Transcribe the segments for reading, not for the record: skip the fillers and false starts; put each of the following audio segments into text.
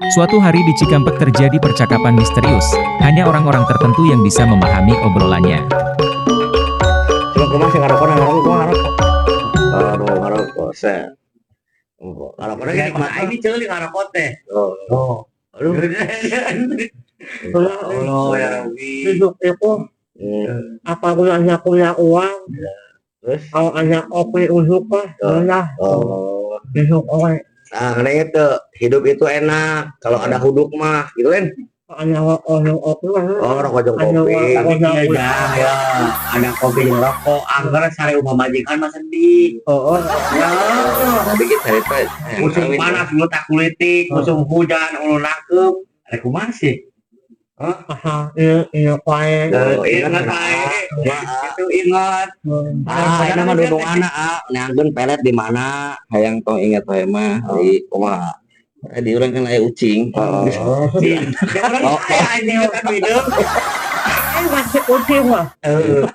Suatu hari di Cikampek terjadi percakapan misterius. Hanya orang-orang tertentu yang bisa memahami obrolannya. Coba kumaha sih ngarokok, ngarokok, kumaha ngarokok? Aduh, ngarokok, set. Ngarokok lagi nikmat. Ini ceuli ngarokok teh. Oh. Oh. Aduh. Allah ya Rabbi. Hidup itu apa gunanya punya uang? Terus? Kalau ada kopi usuk mah udah Oh. hidup oleh. Nah, karena itu hidup itu enak kalau ada huduk mah, gitu kan? Ada orang kopi mah. Oh, rokok jeung Ada kopi. Tapi iya jang, ya. Ada kopi jeung rokok, angger sare umah majikan mah sedih. Oh, Ya. Tapi kita cerita Musim panas lu tak kulitik, musim hujan ulu nangkep. Ada kumaha sih? Asal iya iya pae. Oh, Ingat ae. Itu ingat. Ah, ini mah dudung anak, ah, neangkeun pelet di mana? Hayang tong ingat wae mah di Kumaha? Di urang kan aya ucing. Oh. Ya orang saya anjing kan hidup. Ayo masih kucing mah. Heeh.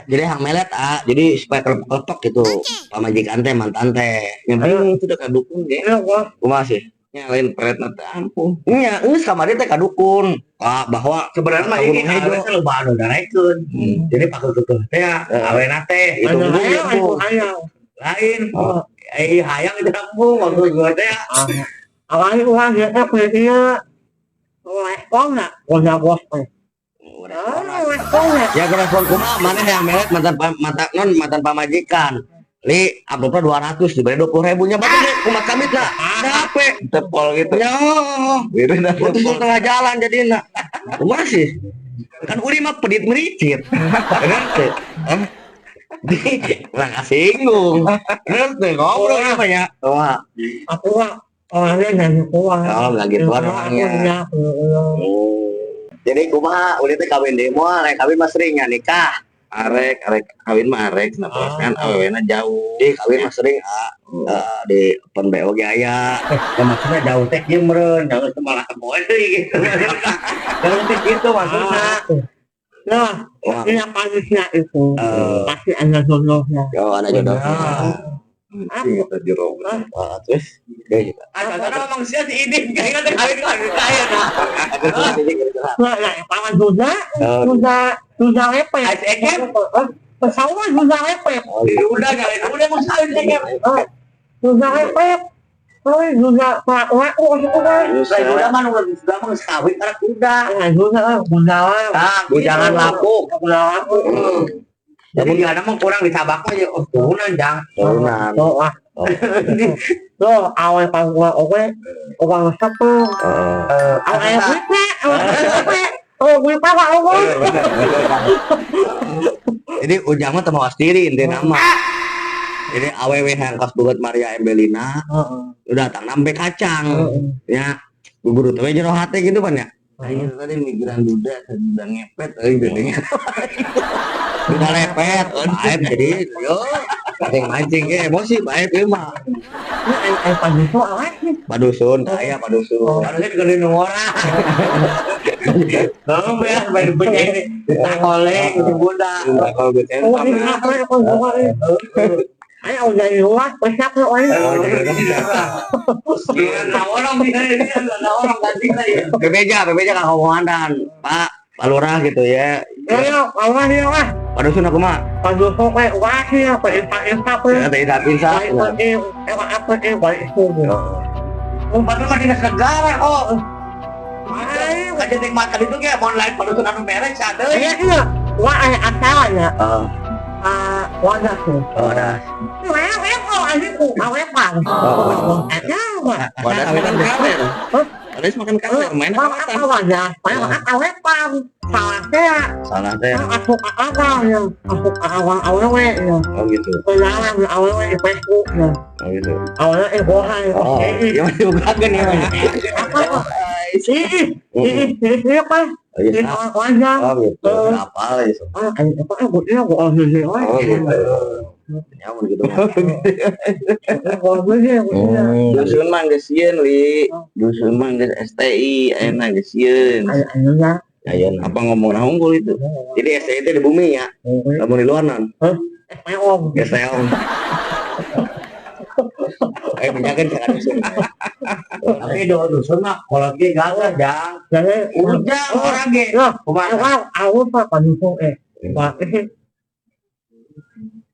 Jadi hang melet, ah, jadi supaya kelepek gitu. Pamajikan teh, mantan teh. Nya bingung sudah ka dukun ge. Iya gua. Kumaha sih? Nya lain pelet na teh ampuh. Nya, geus kamari teh ka dukun. Ah, bahwa Sebenarnya mah Ka ini Gunung Hejo. awe teh loba anu darekeun. Jadi pakeukeuh teh awena teh. Itu Ada embung, ayam, embung. ayam. Lain. Oh. Eh hayang itu embung waktu gua teh. Awalnya uang dia teh punya dia. Respon nggak? Punya bos teh. Ah, respon nggak? Ya respon kumaha mana yang melet mantan mantan non mantan pamajikan. Li, amplopnya 200 diberi 20 ribunya batu deh, kumat kamit lah. Capek. Tepol gitu. Ya, Gitu dah. putus di tengah jalan jadi nak. Kumaha sih? Kan uri mah pedit mericit. Bener teh. Hah? Di, lah singgung. Bener teh ngobrol apa ya? Wah, Aku mah orangnya dari kuat. oh, lagi tuan orangnya. Punya, punya. Jadi kumaha uli teh kawin deui moal, rek kawin mah sering ya nikah. Arek, arek kawin mah arek, kenapa kan awewena jauh. Di kawin mah sering ah, eh, di open BO ge aya. Ya maksudnya jauh teh kieu meureun, jauh teh malah kepoe deui gitu. Jauh teh gitu maksudnya. Nah, Wah, ini manusia itu Eh. pasti ada jodohnya. yo ada jodohnya. Anjing eta jero. Wah, terus dia juga. Ah, karena memang sia si Idin kayaknya teh kawin kawin kaya nah. Nah, nah, paman sudah, Oh. sudah lepet. Ah, si Eket? Pesawat sudah lepet, Oh, iya. Udah kali, udah mau kawin sih Eket. sudah lepet. Oh, sudah pak, wah, oh, sudah. Lain udah mah udah sudah mah geus kawin karena kuda. Nah, sudah, sudah lah. Ah, Bujangan lapuk. Sudah lapuk. Jadi ada mah kurang ditabak mah ya oh turunan jang. Turunan. Oh, ah. Loh, awal pangguan oke, orang siapa? Heeh. Awal gue, awal gue, oh gue pak, oh Jadi ujang mah teu mawas diri intina mah. Jadi awewe yang kos buat Maria Embelina udah datang nampe kacang. Ya, guru teh jero hate gitu pan ya. Aing tadi mikiran duda, duda ngepet euy geuning. Udah lepet, bae jadi yo mancing-mancing ge emosi bae ieu mah. Ini air pagi itu awal sih. Padusun, aya padusun. Harusnya gede nu ngora. Oh, ya, baru begini. Ditakole gitu bunda. Kalau gue Oh, ini apa ya, oh, ini. Ayo udah di luar, besok lu, ayo. Oh, jadi Nah, orang nah, orang ganti lah ya. Bebeja, bebeja ka komandan, Pak, Pak Lurah gitu ya. Ayo, awal ya, wah. Padusun aku mah. Pagi itu kayak wah sih, apa insaf, insaf, Ya, teh insaf insaf. Baik, emang apa, baik itu. Oh, padahal mah dinas negara kok. Ayo, Kajian yang makan itu kayak online padusun anu merek ada. iya, iya. Wah, ayo asalnya, Heeh. ah, wadah tuh. Oh, dah. Wah, wah, anjingku, awet bang. Oh. Ada, wah. Wadah makan kaler. Wadah makan kaler, main Wah, apa wadah? Wah, awet bang. Salah saya. Salah teh. Masuk akal ya, masuk awal awewe ya. Oh gitu. Kenalan awewe di Facebook ya. Oh gitu. Awalnya bohong. Oh, Ih, ya masih bukakeun ya. Mas. apa kok? Ih, ih, ih, ih, apa? Oh, iya. Ih, wajah. Oh gitu. Apa ya? Ah, apa aku dia aku oh sih, oh. Oh gitu. Ya mun gitu. Oh, sih, aku dia. Dusun mah geus sieun li. Dusun mah geus STI, ayeuna geus sieun. Ayo, ayo ya. Ayeuna. Apa ngomong unggul itu? Jadi STI itu di bumi ya. Lamun di luar non. Om. STI. Eh, menjaga jangan dusun. Tapi do dusun mah kolot ge gagah, Jang. Jadi Ujang orang ge. Ya, Kumaha? aku aku pak padusun eh. Pak eh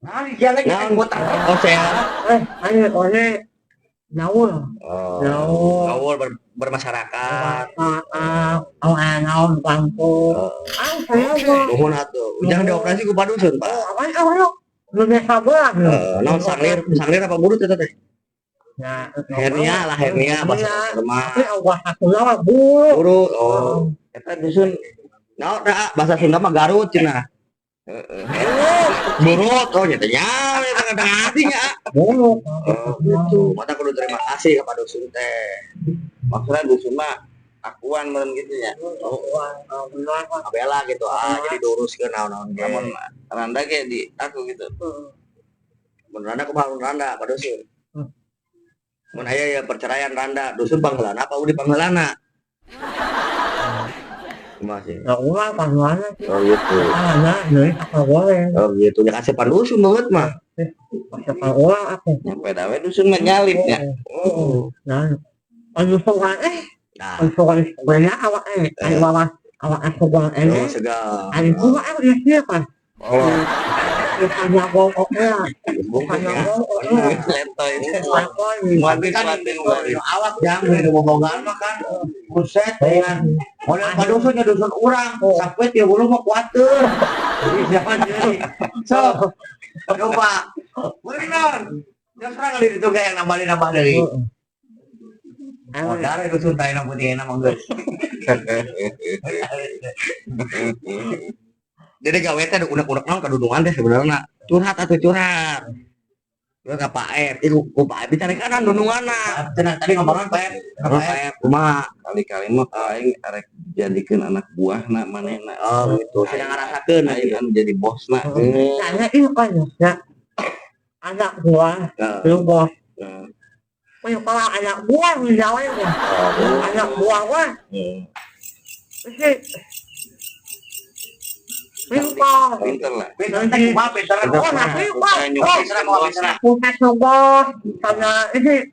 Nah, jalan Naon? kota. Oh, sehat. eh ayo oleh naul. Oh. Naul. Gaul bermasyarakat. Ah, oh naon kampung. Ah, saya mah. Nuhun atuh. Ujang dioperasi ku padusun, Pak. Apa apa lebih sabar. Eh, naon sanglir, sanglir apa burut eta teh? Nah, Hernia lah, hernia bahasa mah. Tapi Allah satu lawa bu. Burut. Oh. Eta dusun. Naon dah bahasa Sunda mah Garut cenah. Burut, oh nyata nya, tengah nya. Buruk. Oh, gitu. Mata kudu terima kasih kepada dusun teh. Maksudnya dusun mah akuan meureun gitu ya. Oh, Abela gitu ah, jadi diuruskeun naon-naon ge. Lamun randa ge di aku gitu. Mun randa kumaha mun randa ka dusun? Mun aya ya perceraian randa, dusun pangheulana apa udi pangheulana? Kumaha sih? Nah, ulah panuana sih. Oh gitu. Ah, nah, nih apa boleh? Oh gitu. Ya kasih pandusun banget mah. Siapa ulah aku? Nyampe dawe dusun mah nyalip nya. Oh. Nah, panusukan eh, Nah, panusukan sebenarnya awak eh, ayo awak awak aku buang oh eh, segar. ayo gua aku ya siapa? Oh, Hanya bohong ya, bungkus hanya ya. bohong ya. Lentoy. Apa ini? Mati Kan mati. awak jang nu bobogan mah kan. Buset dengan model padusun nya dusun urang, sampai tiap bulu mah kuatir. Jadi siapa jadi? So, coba. Benar. Yang serang kali itu kayak yang nambahin nambah dari. Modal itu dusun tayo nang putih nama geus. Jadi gawe teh unek-unek naon kadudungan teh sebenarnya. Curhat atuh curhat. Curhat ka Pak Ep, ih ku Pak Ep dicarekan dundunganna. Cenah tadi ngomongan Pak Ep, Pak Ep kumaha? Kali-kali mah aing arek jadikeun anak buahna manehna. Oh gitu, sedang ngarasakeun Aing anu jadi bosna. Nah, ini kan ya, anak gua, Heeh. lu bos. Heeh. Kalau anak buah misalnya, anak buah gua, sih, pintar. Pinter lah. Pinter teh kumaha pinter? Oh, nah, pintar. Oh, Pinter kumaha pinter? bukan bos, sama ini,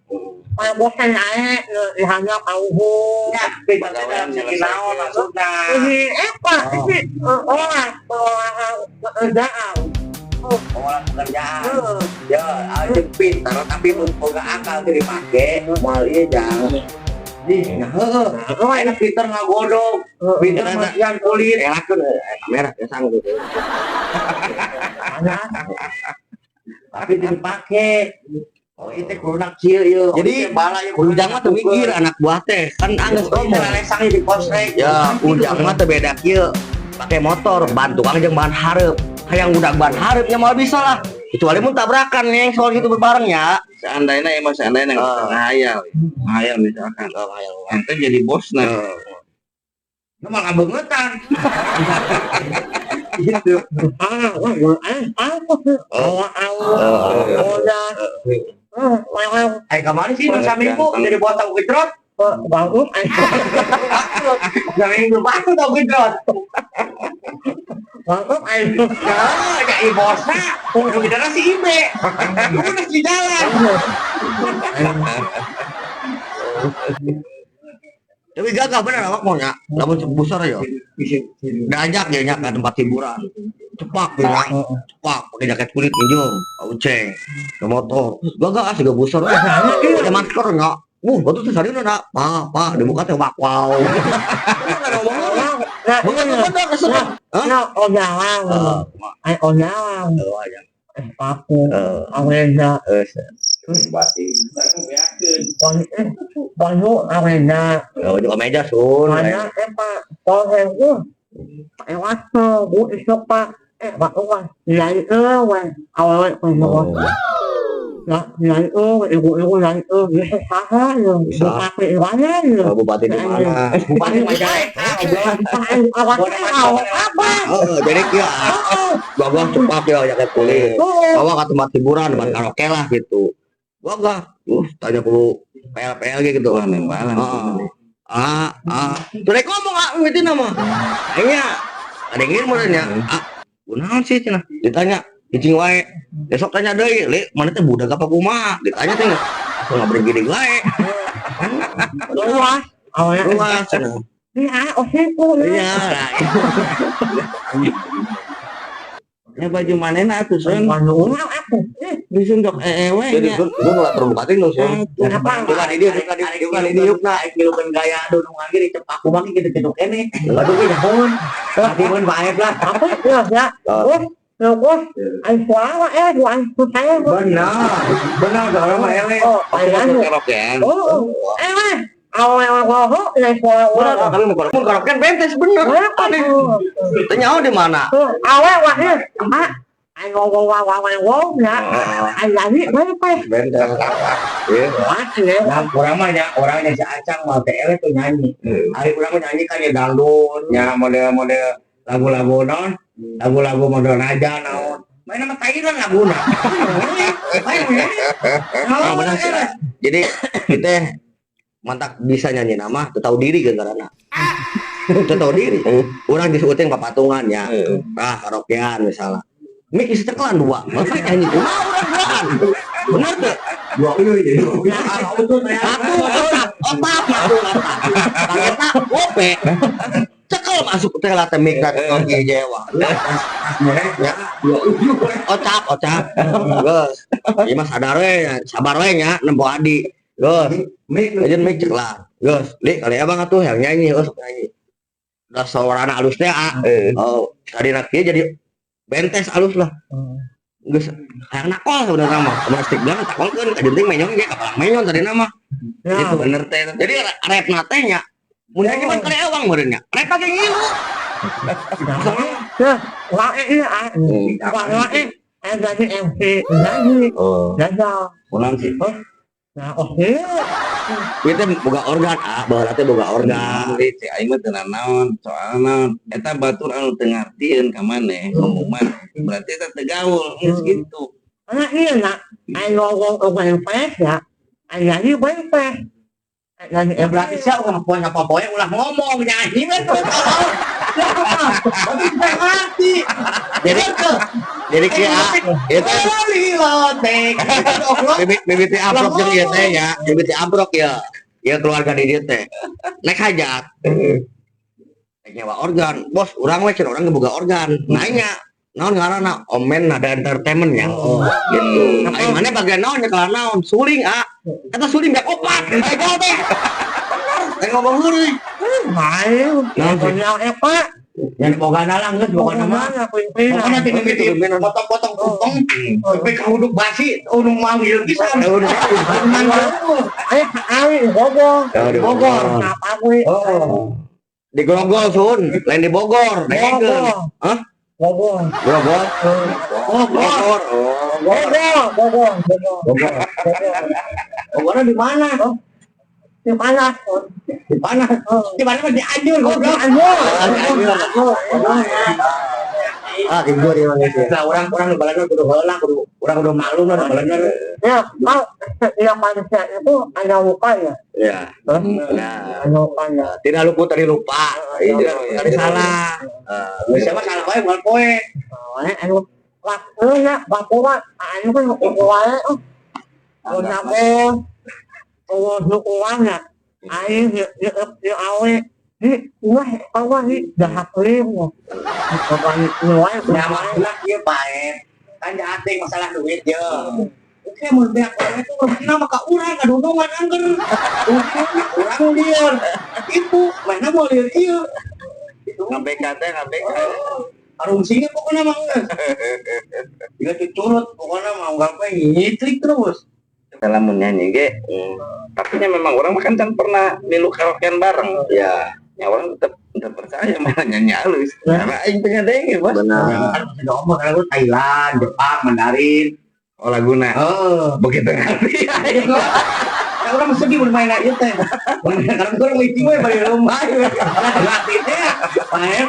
kalau bosnya naik, hanya tahu. Ya, pinter teh dalam segi naon maksudna? Ini apa? Ini orang orang pekerjaan. Orang pekerjaan. Ya, aja pinter tapi mun boga akal teu dipake, moal ieu jang. Ih, nah heueuh. Enak pinter ngagodog, pinter bersihan kulit. Elakeun kamera teh sanggup. Tapi teu dipake. Oh, itu kudu kieu ieu. Jadi, bala ieu Ujang mah teu mikir anak buah teh, kan anggeus ngomong. ngomong. Lesang di kosrek. Ya, ujang mah teu beda kieu. Pakai motor, ban tukang jeung ban hareup. Hayang udah ban hareup nya moal bisa lah. Kecuali mun tabrakan nih soal gitu berbareng ya. Seandainya emang seandainya ngayal. Ngayal misalkan. Oh, hayal. Ente jadi bosna. Nu malah beungetan. Gitu. Ah, wah, apa sih? Udah. Eh kamari sih nu saminggu jadi bos tahu gejrot. Bagus. Saminggu baru tahu gejrot. Bagus. Ya, kayak bosna. Nu bidana si Ibe. Nu udah di jalan. Tapi gagah bener awak mau nya. Lamun besar ya. Diajak ya nya ke tempat hiburan. Cepak ya. Cepak pakai jaket kulit minjem, uceng, ke motor. Gagah asli gak busur. Pakai masker enggak. Batu tuh sarina nak. Pak, pak, dibuka teh wak wow. Bukan bener kesel. Hah? Nah, onawan. Ay, onawan. Aku, arena. Banu arena. Oh, juga meja sun. Mana pak, kalau gue, waktu gue isok pak, waktu gue, nyanyi awal awal nyanyi ibu-ibu nyanyi bisa saha bupati mana Bupati di mana? Bupati Majalengka. Apa? Jadi kia gagah cepak ya jaket kulit. Bawa ke tempat hiburan, tempat karaoke lah gitu. Gagah, tanya perlu PL-PL gitu. Wah, nembalan. Tuh rek ngomong ah itu nama. Kayaknya ada yang ngir modelnya. Ah, kunaon sih cenah? Ditanya. Cicing wae. Besok tanya deui, "Li, mana teh budak apa kumaha?" Ditanya teh asup ngabrigiding wae. Luas. Oh ya. Luas cenah. Iya, oh situ. Iya, nah, Ya baju manehna atuh sun. Waduh, aku. Dusun jok ewe Jadi nya. sun sun ulah terbuka teh sun. Kenapa? Bukan ini bukan ini bukan ini yuk Nah, ngilukeun gaya dunungan ge dicep aku mah kitu-kitu keneh. Aduh ge nyahoeun. Atimun bae lah. Aku ya ya. Bos, ya bos. Ayo suara dua saya. Benar. Benar orang mah eleh. Oh, ayo. Karaokean. Oh, awal awal ya suara. Bener, kalau mau karaokean karaokean bentes bener. Aneh. Tanya di mana? Awal wahnya, ah, ayo wow wow wow wow ya, ayo nyanyi berapa? Bentes. Iya. Masih ya. Nah, urang mah nya orangnya si Acang mah teh eleh tuh nyanyi. Ari urang mah nyanyi kan ya dangdut, nya model-model lagu-lagu naon, lagu-lagu model naja naon. Main nama Thailand laguna. Ah, benar sih. Jadi kita mantak bisa nyanyi nama, teu tahu diri kan karena. Teu tahu diri. Urang disebutnya papatungan ya. Ah, karaokean misalnya. Mik isi cekelan dua. Masa nyanyi kumaha urang duaan. Bener tuh. Dua iya. Satu Satu otak, otak masuk otak. Ternyata gope. Cekel masuk teh lah teh mik teh oke Jawa. Ya. Ocap, ocap. Geus. Ieu mah sadar we, sabar we nya nempo adi. Geus. Mik Aja mik cekelan. Geus, li kali abang atuh yang nyanyi, geus nyanyi. Udah suarana alus teh ah. Oh, tadi nak kieu jadi bentes alus lah. Geus hayang nakol sebenarnya mah. Kumaha stick bilang takolkeun ka jenting menyong ge kapalang menyon tadi nama. Ya. Gitu bener teh. Jadi rap na teh nya mun nyanyi mah kali ewang meureun nya. Rap ge ngilu. Ya, wah iya, wah wah jadi MC nyanyi, Oh, jaga. kunaon sih? Nah, oke. Ieu teh boga organ, ah, baheula teh boga organ. Jadi cek aing mah teu naon, soalna naon eta batur anu teu ngartieun ka maneh, ngomong maneh. Berarti eta teu gaul, geus gitu. Karena iya nak, ayo ngomong MP ya, ayo nyanyi MP. Nyanyi Ya berarti sih ulah poe apa poe ulah ngomong nyanyi kan tuh. Berarti kita ngerti. Jadi kieu ah, ieu teh Lotek. bibit amprok jeung ieu teh nya, bibit amprok ya. Ya keluarga di dieu teh. Naik hajat. Naik nyewa organ. Bos, urang we cenah urang ge boga organ. Nanya, naon ngaranna? Omen Nada Entertainment ya. Gitu. Aing maneh bagian naon nyekelan naon? Suling ah. Eta suling gak opat. Legal teh. Bener, aing ngomong heureuy. Main, Naon sih? yang apa? Yang boga lah geus boga nama. Pokoknya tinggal mimiti potong-potong kupeng sampai ka uduk basi nu manggil pisan. Manggil. Ayo, Bogor, Oh, di Bogor, Bogor. apa gue? Oh. Di Grogol sun, lain di Bogor. Dengekeun. Hah? Bogor, Grogol. Bogor. Bogor. Oh. Bogor, Bogor, Bogor, Bogor. Bogornya di mana? Di mana? Di mana? Di mana mah di Anjur Oh, di goblok. Anjur. Anjur. Ah, tidur ya Bang. Nah, orang-orang nu balener kudu heula kudu urang kudu maklum lah nu balener. Ya, kalau yang manusia itu ada lukanya, Ya. Nah, ada lukanya. tidak luput dari lupa, tidak luput dari salah. Geus mah salah wae moal poe. Soalnya anu waktunya waktu anu kan wae oh. Udah oh, uangnya air ya ya ya awe di ulah awa di dah lim bukan nilai Nah, maksudna ieu bae. Kan jahat masalah duit ye. Oke, mun beak orang itu rutina mah ka urang kadundungan angger. Urang lieur. Itu mana mau lieur ieu. Itu Ngabeka teh ngabeka. arungsinya pokoknya mah geus. Dia cucurut pokoknya mah unggal poe ngitrik terus. Dalam nyanyi ge. Tapi nya memang orang mah kan can pernah milu karaokean bareng. Ya, Ya orang tetap tetap percaya malah nyanyi halus. Karena aing teu ngadenge, Bos. benar. Kan masih ngomong karena lu Thailand, Jepang, Mandarin. Oh laguna. Oh. Begitu ngerti. Ya orang sedih bermain aja teh. Karena orang ngicing we bari rumah. Latih teh. Main.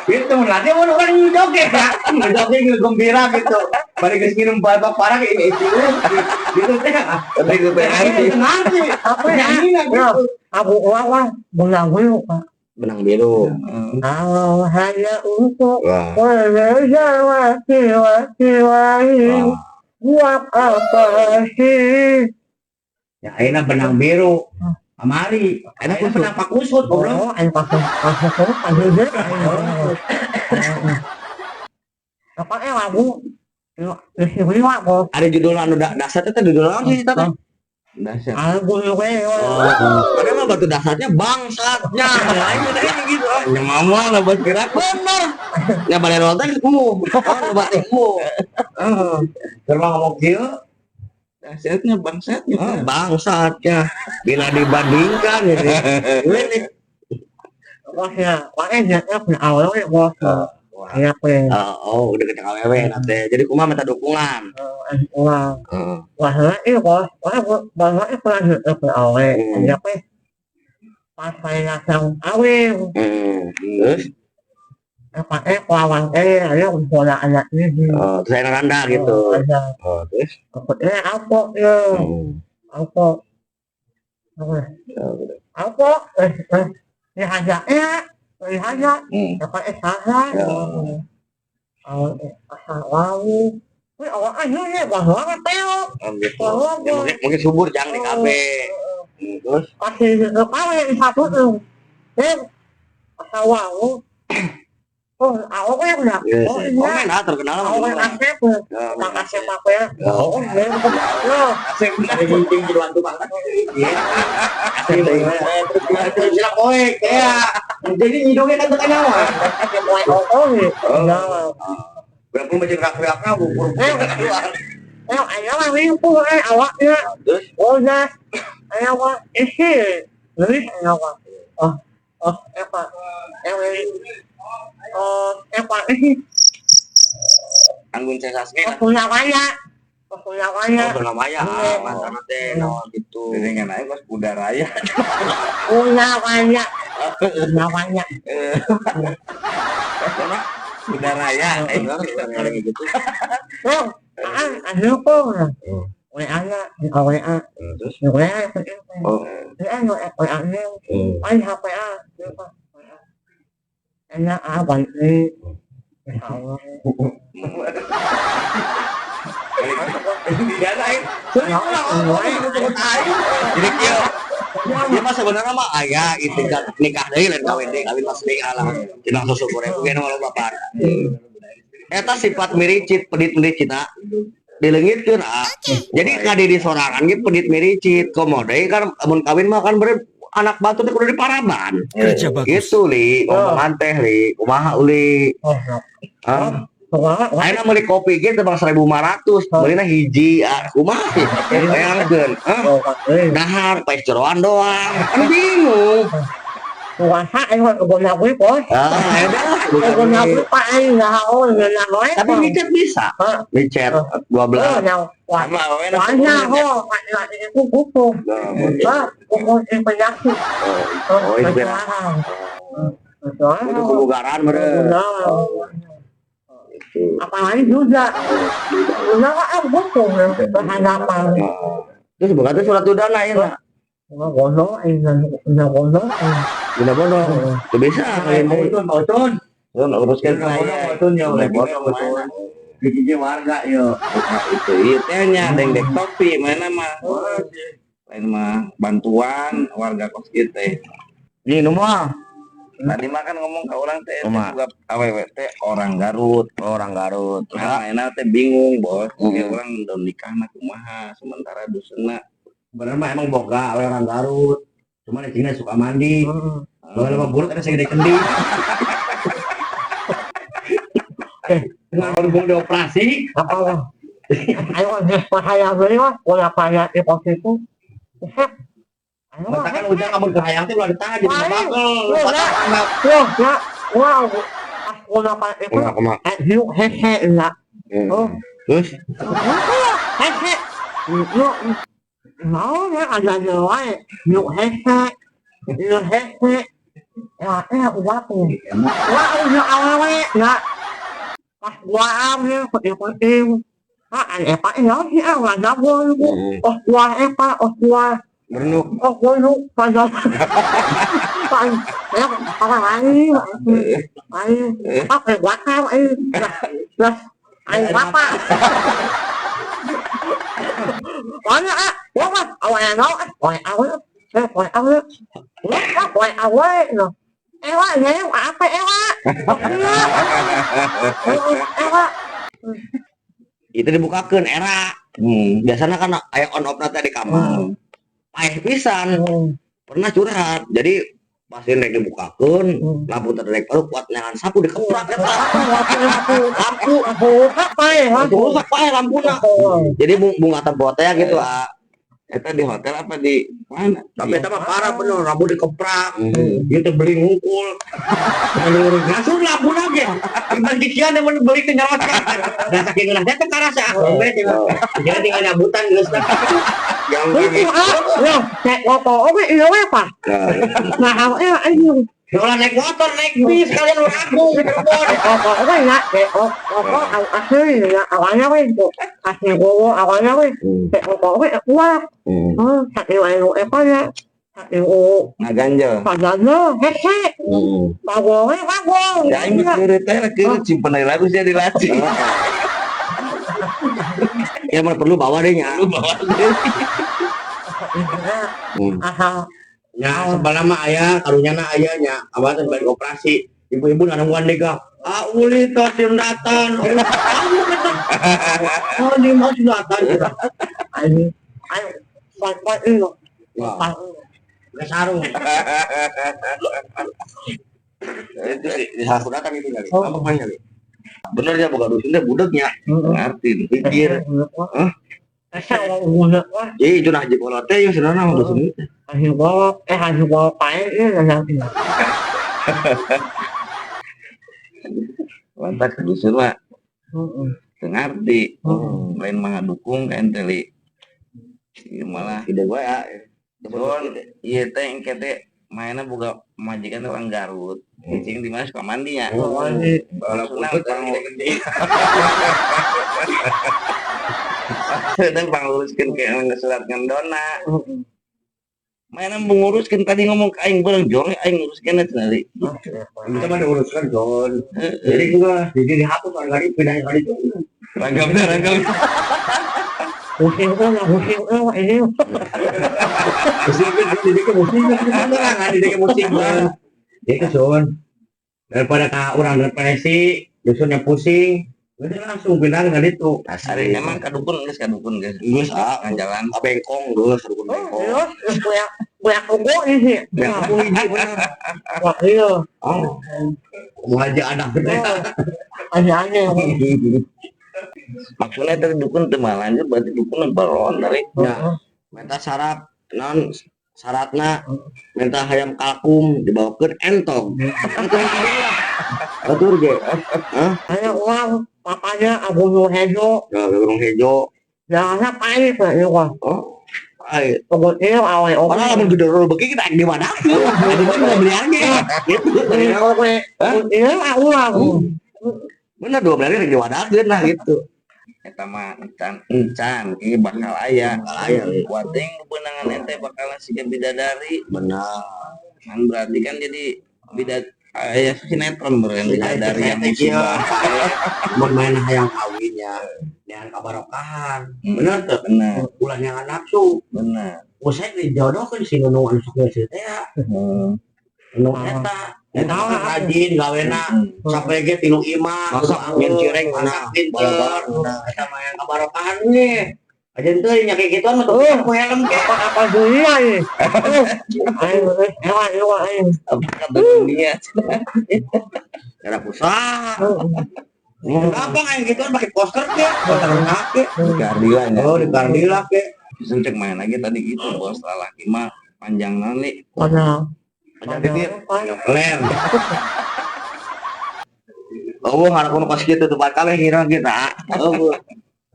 Gitu latih mun orang joget ya. Joget gembira gitu. Bari geus minum babak parah ini itu gitu teh. Tapi gue ngerti. Ngerti. Apa ya? Nyanyi lah gitu. Aku uang lah, bulan gue lupa. Benang biru. Kalau hanya untuk Wah. mengejar laki-laki lain, Wah. buat apa sih? Ya ayeuna benang biru. Kamari. Enak Ayeuna kusut. benang pakusut goblok. Oh, ayo pasang pasang pasang apa lagu istimewa kok. Ada judul anu dasar teh judul naon sih eta teh? Dahsyat. Lagu gue. Oh, ada mah batu dasarnya bangsatnya. Nah, ini teh gitu. Ya mama lah buat gerak. Bener. Ya balai teh geus embung. Oh, nu batu embung. Heeh. Keur mah ngomong kieu, Dahsyatnya bangsatnya. Oh, bangsatnya. Bila dibandingkan gitu. Ini Bosnya, makanya jatuh awalnya bos. Ya, gue. Oh, udah gede awewe nanti. Jadi kumaha minta dukungan. Wah, Heeh. wah, ini bos, wah, bahwa itu lanjut ke awal. Ya, gue. Pas saya datang awal, Terus apa kawan ayo bola anak ini. oh, terus saya randa gitu. Ada. Oh, terus Apa ya? Apa? Apa? Ya hanya ya, ya hanya apa salah? Oh, asal wau. Wih, awak aja ya, bahwa teo. Oh, gitu. Ya, mungkin, mungkin subur jangan di KB. Terus Kasih kepala yang satu tuh. Asal wau. Oh, awak yang enggak. Yes. Oh, Oh, iya. men, ah, terkenal sama Awak dia. asep. Ya, Tak asep apa ya? Oh, iya. Loh, Asep. ada gunting di waktu banget. Iya. Asep teh. Terus sila poek ya. Jadi hidungnya kan tekan nyawa. asep wae oh, oh. Ya. Berapa macam teriak-teriaknya bubur. Ayo mah rimpu awaknya. Terus Oh, ya. Ayo mah isi. Nulis ayo mah. Oh, oh, apa? Oh, apa isi? Anggun C. Sasmi Oh, punya waya. Oh, punya waya. Oh, namanya Iya. mantan teh naon gitu. dengan aja pas kuda raya. Punya waya. Punya waya. Kuda raya. Bener, gitu. Oh, ah, ayo kok. WA nya, WA. Terus WA. oh. WA, WA, WA. Ay, HP ah. Enak ah, balik nih. Allah. Ya lain. Jadi kieu. Dia mah sebenarnya mah aya itu nikah deui lain kawin deui, kawin mah deui lah. Cenah 10.000 ge nu bapak. Eta sifat miricit, pedit miricit ah. Dileungitkeun ah. Jadi ka diri sorangan ge pedit miricit, komo deui kan mun kawin mah kan bere anak batu teh kudu diparaban. Kerja bagus. Gitu li, ngomongan teh li, kumaha uli. Oh, Ah. wah, Ayeuna meuli kopi ge teh bang 1500, meulina hiji, ah, kumaha sih? Bayangkeun, ah, dahar paes jeroan doang. Kan bingung. puasa ayo guna gue bos. Ah, ya Guna udah. gue pak ayo nggak oh nggak boleh. Tapi micet bisa. Micet 12. Nah, wah, Sama awewe wah, oh, itu buku. Ah, buku penyakit. Oh, itu beda. Untuk kebugaran meureun. Apalagi juga, juga kan buku berhadapan. Terus bukan tuh surat udana ya, Nak? Nggak bodoh, nggak bodoh. Udah bodoh. Tuh bisa kalian deui. Otun, otun. Uruskan Saya saya. otun ya udah bodoh otun. Gigi warga yo. Nah, itu iya tehnya dengdek topi mana mah. Lain mah bantuan warga kos kita. Ini mah Tadi mah kan ngomong ke orang teh Kumaha? juga awewe teh orang Garut. orang Garut. Nah, enak teh bingung bos. Hmm. Ya orang udah nikah na kumaha sementara dusunna Bener mah emang boga awe orang Garut. Cuman di sini suka mandi. Kalau mah buruk ada segede kendi. Nggak mau dioperasi. Apa? Ayo, bahaya beli mah, bola bahaya di pos itu. Ayo, Matakan ujang amun kahayang teh ulah ditahan jadi bakal. Wah, ya, wow, pas bola bahaya itu, Kumaha kumaha. yuk hehe lah. Oh, Terus hehe, yuk, mau ya ada wae, yuk hehe, yuk hehe. Ya, udah tuh. Wah, udah awewe, ya. Pas gua ambil, penting. Ah, pak, ya, sih, ah, nggak ada gua, oh, gua, pak, oh, gua, Bernuk. oh, gua, lu, pada. Apa lagi? Ayo, apa bakal ayo. Lah, ayo bapak. Mana ah? Wah, awalnya no, awalnya awal, awalnya awal, awalnya awal, no. Ewa, ya, apa ewa? Ewa. Itu dibukakeun era. Biasanya kan aya on off teh di kamar. Paeh pisan. Pernah curhat. Jadi pas ini rek dibukakeun, lampu teh rek baru kuat neangan sapu dikeprak eta. Lampu Rusak paeh, rusak paeh lampuna. Jadi bunga tempo teh gitu ah. Eta di hotel apa di mana? Tapi eta mah parah bener, lampu dikeprak. Ieu teh beli ngungkul. Langsung lampu ge. Iban kikian yang beli ke nyerocot. Da saking ngeunah teh karasa ah. Jadi tinggal nyabutan geus teh. Gampang. Itu ah, ya, naik motor oke iya apa? Nah, iya ayo. Ulah naik motor, naik bis kalian ulah aku di Cirebon. Motor oke ya, naik motor asli ya awalnya we itu asli gua awalnya we naik motor oke kuat. Oh, saking ayo apa ya? Saking Ngaganjel. padahal hese. Bagong bagong. Ya aing mah keureut teh keureut simpen deui lagu sia di laci. Ya mah perlu bawa deh nya. Lu bawa deui. Asal Nya sebelah mah aya, karunyana aya nya, abah teh balik operasi. Ibu-ibu nungguan deui ka. Ah uli teh sundatan. Kamu kata. Oh, di mau sundatan. ayo ayo baik ini. Wah, geus sarung. Itu di salah sundatan itu kali. Apa mah kali? Bener ya boga dusun teh budegnya. Ngerti. Pikir. Hah? Wah, Jadi itu nah jekola teh ya sebenarnya mah dusun itu. hasil bawa hasil bawa pae ini nanti. Lantas ke dusun mah teu ngarti. Lain mah dukung kan teh li. Ieu malah Ide gua ya. Sun, ieu teh engke teh mainna boga majikan teh orang Garut. Cicing di mana suka mandi nya. Kalau Maksudna putut pang Sedang pangluruskeun ke surat ngendona. Mainna menguruskeun tadi ngomong ke aing bareng jore aing nguruskeun cenah li. Itu mah diuruskan John. Jadi gua jadi dihapus orang kali pindah kali itu. Rangkamna rangkam. Pusing kan, pusing kan ini. Pusing kan jadi ke pusing kan jadi ke pusing. Itu John. Daripada ka orang depresi, dusunnya pusing, udah langsung pindah ke itu. Ari emang kadukun geus kadukun geus. Geus ah, Ngajalan. bengkong geus dukun bengkong. Terus gue tunggu ini. Bengkong hiji bener. Wah, iya. Oh. Mau aja anak gede. Aneh-aneh. Maksudnya teh dukun teu mah lanjut berarti dukun baron dari. Ya. Minta syarat non syaratna minta hayam kalkum dibawakeun entog. Entog Atur ge. Hah? Ayo uang papanya Abu Hejo. Ya, Gunung Hejo. Jangan pahit ya gua. Oh. Ai, Kebetulan awal oke. padahal lamun gede beuki kita di mana? Di mana beli aja. Gitu. Iya, uang. Bener dua beli di wadakeun lah gitu. Eta mah encan encan ieu bakal aya. Bakal aya. Kuating beunangan ente bakal siga bidadari. Benar. Kan berarti kan jadi bidat aya sinetron beureun bidadari yang musibah. Mun main hayang kawinnya, neangan kabarokahan. Bener teu? Bener, Ulah neangan nafsu. bener. Usai dijodohkeun si Nunung anu sok geus teh ya. Nunung eta. Eta mah rajin gawena sampai ge tilu imah, Masak nyen cireng masak nah. pinter. Eta mah yang kabarokahan ge. Aja teu nya kayak gituan mah tuh ku helm ge. Apa dunia ini? Ayo, ayo, ayo. Apa kata dunia? Era pusat. Gampang aing gituan pakai poster ge, poster kake. Keadilan ya. Oh, di Kardila ge. Justru cek main lagi tadi gitu bos lalaki mah panjang nali. Mana? Panjang bibir, ler. Oh, harap pas kitu tempat kabeh ngira kita. Oh.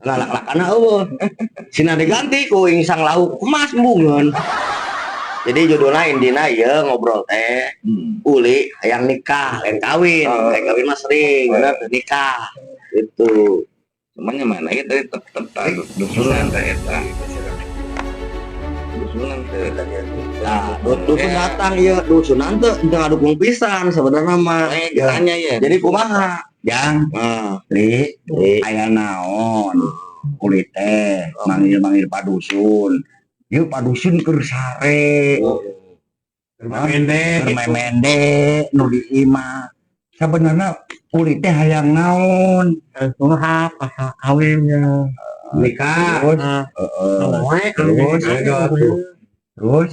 Lalak-lakana eueuh. Sina diganti ku ing sang lauk emas embungeun. Jadi judulna intina ieu ngobrol teh uli hayang nikah, lain kawin, lain kawin mah sering, nikah. Itu. Cuman yang mana lagi tadi tetep dusunan teh eta. Dusunan teh. Nah, dusun datang ieu, dusunan teu teu ngadukung pisan sebenarnya mah. Eh, Ya. tanya ya. Jadi kumaha? Jang, Nah, li, li. Aya naon? Kulit teh manggil-manggil padusun. Ieu padusun keur sare. Mende. Keur memende nu di imah. Sabenerna kulit teh hayang naon? Curhat pasal kawinnya. Nikah. Terus, Nah, heeh. terus, Terus, terus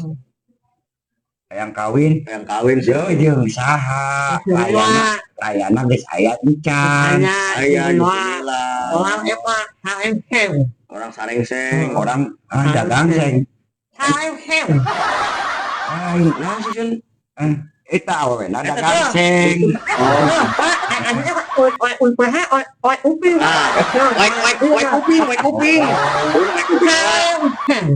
hayang kawin. Yang kawin sih. Yo jeung saha? Layana layana geus aya encan. Aya bismillah. Orang eta sarengseng. Orang sarengseng. Orang ah, dagang seng. Sarengseng. Lain Nah, sih Sun. Eta awewena dagang seng. Oh. Pak, akhirnya UPH, uping. Ah, waik waik waik kuping, waik kuping. Waik kuping. Sarengseng.